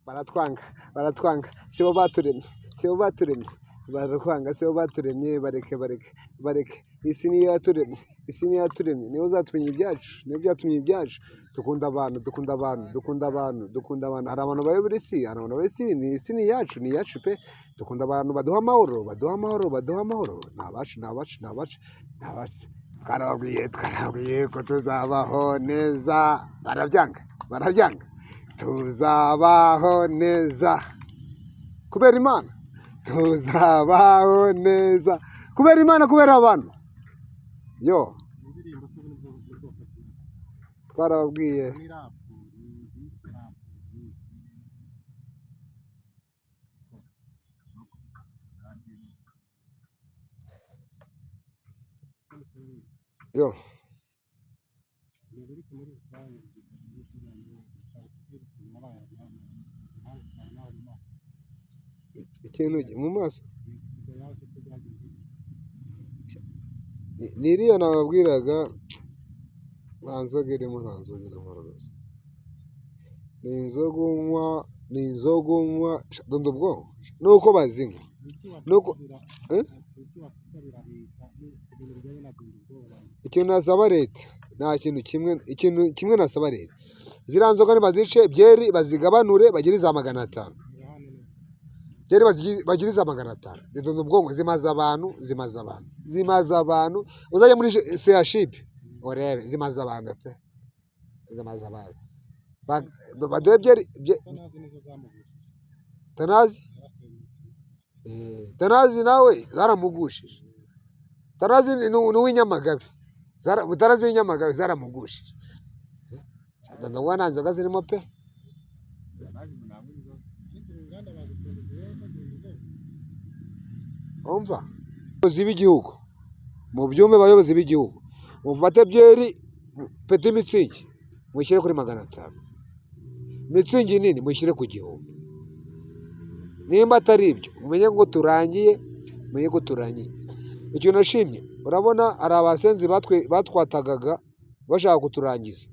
Baratwanga, baratwanga, sibo baturemye, sibo baturemye, baratwanga, sibo baturemye, bareke, bareke, bareke, isi niyo yaturemye, isi niyo yaturemye, niyo uzatumenya ibyacu, niyo byatumye ibyacu. Dukunda abantu, dukunda abantu, dukunda abantu, dukunda abantu. Hari abantu bayobora isi, hari abantu bayobora isi, ni isi ni iyacu, ni iyacu pe. Dukunda abantu baduha amahoro, baduha amahoro, baduha amahoro. Ni abacu, ni abacu, ni abacu, ni abacu. Twarababwiye, twarababwiye ko tuzabaho neza, barabyanga, barabyanga. Tuzabaho neza kubera Imana, tuzabaho neza kubera Imana, kubera abantu. Yo Indirimbo se ni bwoko ki? Twarababwiye. Ni rap, ni hip hop, ni iki? Yo. Bimeze bite muri rusange? Byifashe bite? Noneho ushaka kutubwira ukuntu wabaye impamvu ukaba nawe mu maso? Ikintu mu maso. Yego, sida yaje ko byagenze bite? Ni iriya nababwiraga, nta nzoga irimo, nta nzoga irimo rwose. Ni inzoga unywa, ni inzoga unywa, dunda ubwonko nuko bazinywa. Ni iki Nuko wakwisabira? Eh? Ni iki wakwisabira leta ku bintu bijyanye na dunda ubwoba bazi? Ikintu nasaba leta, nta kintu kimwe, ikintu kimwe nasaba leta, ziriya nzoga nibazice, byeri bazigabanure bagire iza 500. Murahane neza. Byeri bagire iza 500. Zidunda ubwonko, zimaze abantu, zimaze abantu, zimaze abantu. Uzajya muri CHUB urebe, zimaze abantu pe, zimaze abantu. Baduhe byeri Tanazi nizo zamugushije. Tanazi. Yarasenyutse. Tanazi nawe zaramugushije. Tanazi ni uw'inyamagabe. Tanazi w'inyamagabe zaramugushije. Ndabona nta nzoga zirimo pe. Ariko inganda bazifunze rero ko dunda ubwoba. Umva, abayobozi b'igihugu, mu byumve, abayobozi b'igihugu, mufate byeri petit Mützig mushyire kuri 500, Mützig nini mushyire ku 1000. Nimba atari ibyo, mumenye ngo turangiye, mumenye ko turangiye. Icyo nashimye, urabona hari abasenzi batwatagaga bashaka kuturangiza.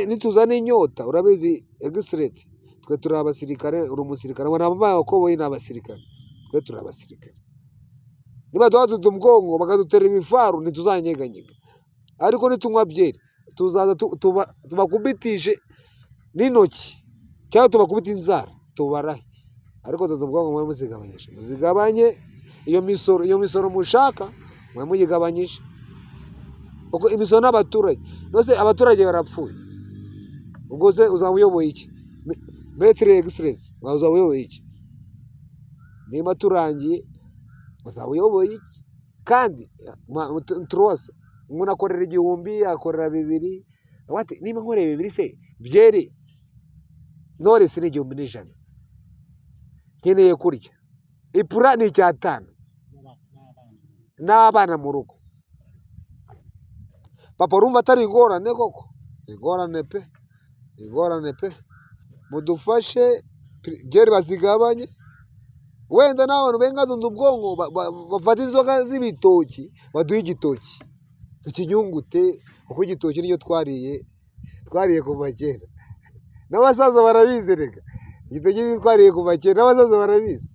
Nituzana inyota, urabizi egisileti, twe turi abasirikare, uri umusirikare, ngo nabo abakoboyi ni abasirikare, twe turi abasirikare. Niba duha umugongo bakadutera ibifaru ntituzanyeganyega, ariko nitunywa byeri tuzaza tubakubitishe n'intoki cyangwa tubakubite inzara tubarahe. Ariko duta ubwonko mwe muzigabanyije, muzigabanye iyo misoro, iyo misoro mushaka mwe muyigabanyije, kuko imisoro n'abaturage nose abaturage barapfuye. Ubwo se uzaba uyoboye iki? Maître Excellence, uzaba uyoboye iki? Niba turangiye uzaba uyoboye iki? Kandi turose umuntu akorera 1000, akorera 2000, wati niba nkoreye 2 se byeri Knowless ni 1100, nkeneye kurya ipura ni 5,000 n'abana mu rugo. Papa, urumva atari ingorane koko? Ingorane pe, ingorane pe. Mudufashe byeri bazigabanye, wenda n'abantu benga dunda ubwonko bafata inzoga z'ibitoki baduhe igitoki tukinyungute, kuko igitoki niyo twariye, twariye kuva kera, n'abasaza barabizi. Reka, igitoki niyo twariye kuva kera, n'abasaza barabizi.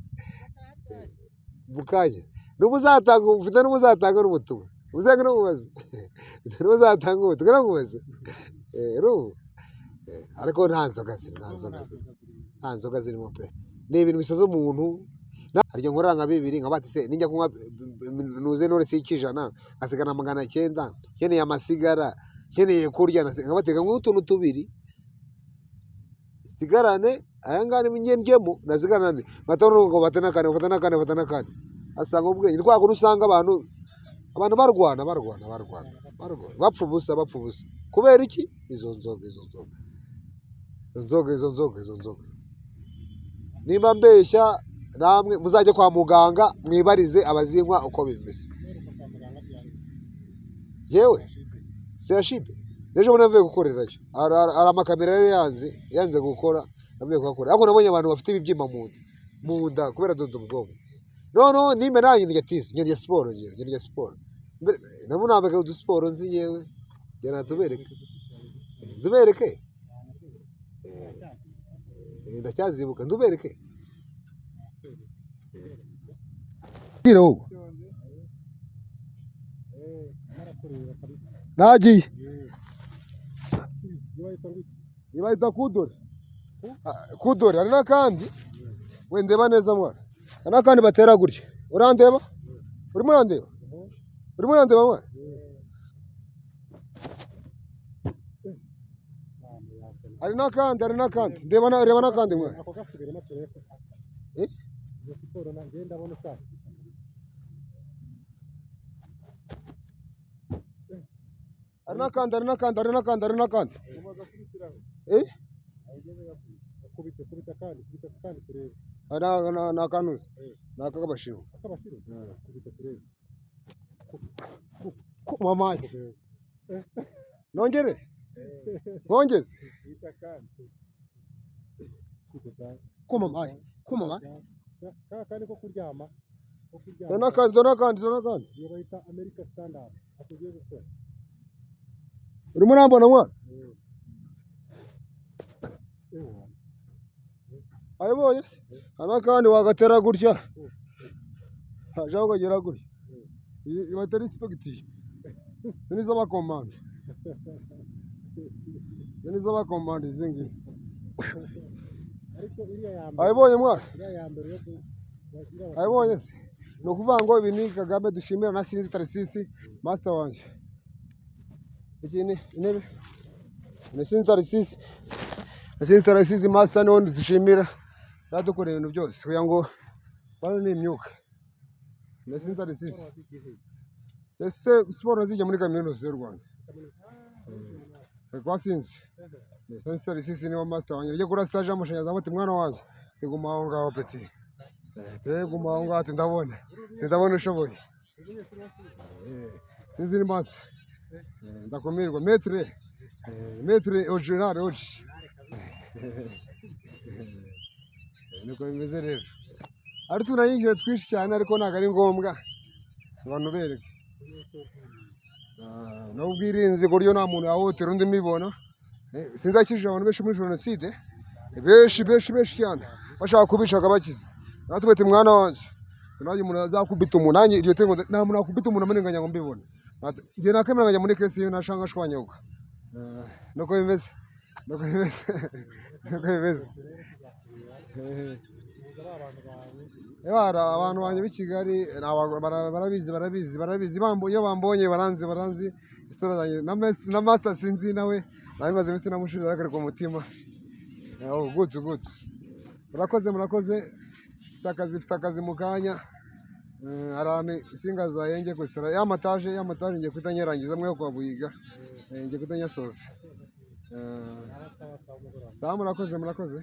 Mukanya n'ubuzatanga, ufite n'ubuzatanga n'ubutumwa uzanga n'umubaza, n'ubuzatanga ubutumwa n'umubaza. Urumva? Ariko nta nzoga ziri, nta nzoga ziri, nta nzoga zirimo pe. Ni ibintu bisaza umuntu. Hari igihe nkorera nka 2 nka bati se ninjya kunywa nuze none si 100 nkasigana 900, nkeneye amasigara, nkeneye kurya, nka bateka nk'utuntu tubiri sigarane aya ngaya njye ndyemo nasigarane nkata ngo bate n'akandi, bafata n'akandi, bafata n'akandi, asanga ubwenge. Ni kwa kundi usanga abantu barwana, barwana, barwana, barwana, bapfa ubusa, bapfa ubusa. Kubera iki? Izo nzoga, izo nzoga, izo nzoga, izo nzoga, izo nzoga. Nimba mbeshya namwe muzajye kwa muganga mwibarize abazinywa uko bimeze. Uheruka kwa muganga ryari? Yewe CHUB n'ejo bundi navuye gukorerayo, hari amakamera yari yanze gukora, navuye kuhakora, ariko nabonye abantu bafite ibibyimba mu nda, mu nda kubera dunda ubwonko. Noneho nimba nanjye ndya tisi, njye ndya siporo, njye ndya siporo. Nabo nambeka udusiporo nzi yewe, njye natubereke, tubereke. Ndacyazibuka, ndubereke. Bwira wowe. Nagiye. Ibayita kudore. Kudore hari n'akandi. We ndeba neza mwana. Hari n'akandi batera gutya. Urandeba? Urimo urandeba? Urimo urandeba mwana? Hari n'akandi, hari n'akandi. Ndeba na reba n'akandi mwana. Ako gasubiremo turebe. Eh? Iyo siporo nanjye ndabona ushakisha. Hari n'akandi, hari n'akandi, hari n'akandi, hari n'akandi. Eh? Kubita kubita kandi, kubita kandi turebe. Hari n'akanuzi. Ni ak'abashinwa. Ak'abashinwa? Kubita turebe. Mama. Nongere? Nkongeze? Kubita kandi. Kuma mayi. Kuma mayi. Ka kandi ko kuryama. Dore n'akandi, dore n'akandi, dore n'akandi. Iyo bayita America Standard. Akugiye gukora. Urimo urambona mwana? Ayibonye se? Hari n'akandi wagatera gutya. Hajaho ukagera gutya. Iba respectiye. Izi ni iz'abakomando. Izi ni iz'abakomando izi ngizi. Ariko iriya ya mbere. Ayibonye mwana? Iriya ya mbere yo Ayibonye se? Ni ukuvuga ngo ibi ni Kagame dushimira na Sinzi Tarisisi master wanjye. Iki ni intebe. Ni Sinzi Tarisisi. Sinzi Tarisisi master niwe dushimira. Yadukoreye ibintu byose kugira ngo bano ni imyuka. Ni Sinzi Tarisisi. Ese siporo zijya muri kaminuza y'u Rwanda. Kwa Sinzi. Sinzi Tarisisi niwe master wanjye. Ujye kuri stage y'amashanyarazi amuti mwana wanjye. Iguma aho ngaho petit. Teguma aho ngaho ati ndabona. Ndabona ushoboye. Sinzi ni master. Ndakumirwa maître. Maître original oji. Niko bimeze rero. Ari tunayinjira twinshi cyane ariko ntabwo ari ngombwa. Abantu bereke. N'ubwirinzi ku buryo nta muntu yahotera undi mibona. Sinzi akijije abantu benshi muri jenoside. Benshi benshi benshi cyane. Bashaka kubica akabakiza. Natwe bati mwana wanjye. Nanjye umuntu azakubita umuntu nanjye iryo tengo nta muntu akubita umuntu amanenganya ngo mbibone. Njye nakemera muri kesi iyo nashanga shwanyuka. Nuko bimeze. Nuko bimeze. Nuko bimeze. Abantu banjye b'i Kigali barabizi barabizi barabizi iyo bambonye baranzi baranzi isura zanjye na master Sinzi nawe nabimaze iminsi namushirira ariko ku mutima. Good good. Murakoze murakoze. Mfite akazi mu kanya. Hari ahantu insinga zayenze kositara ya mataje ngiye kuhita nyarangiza mwe kwa Buyiga. Ngiye kuhita nyasoza. Sawa murakoze murakoze.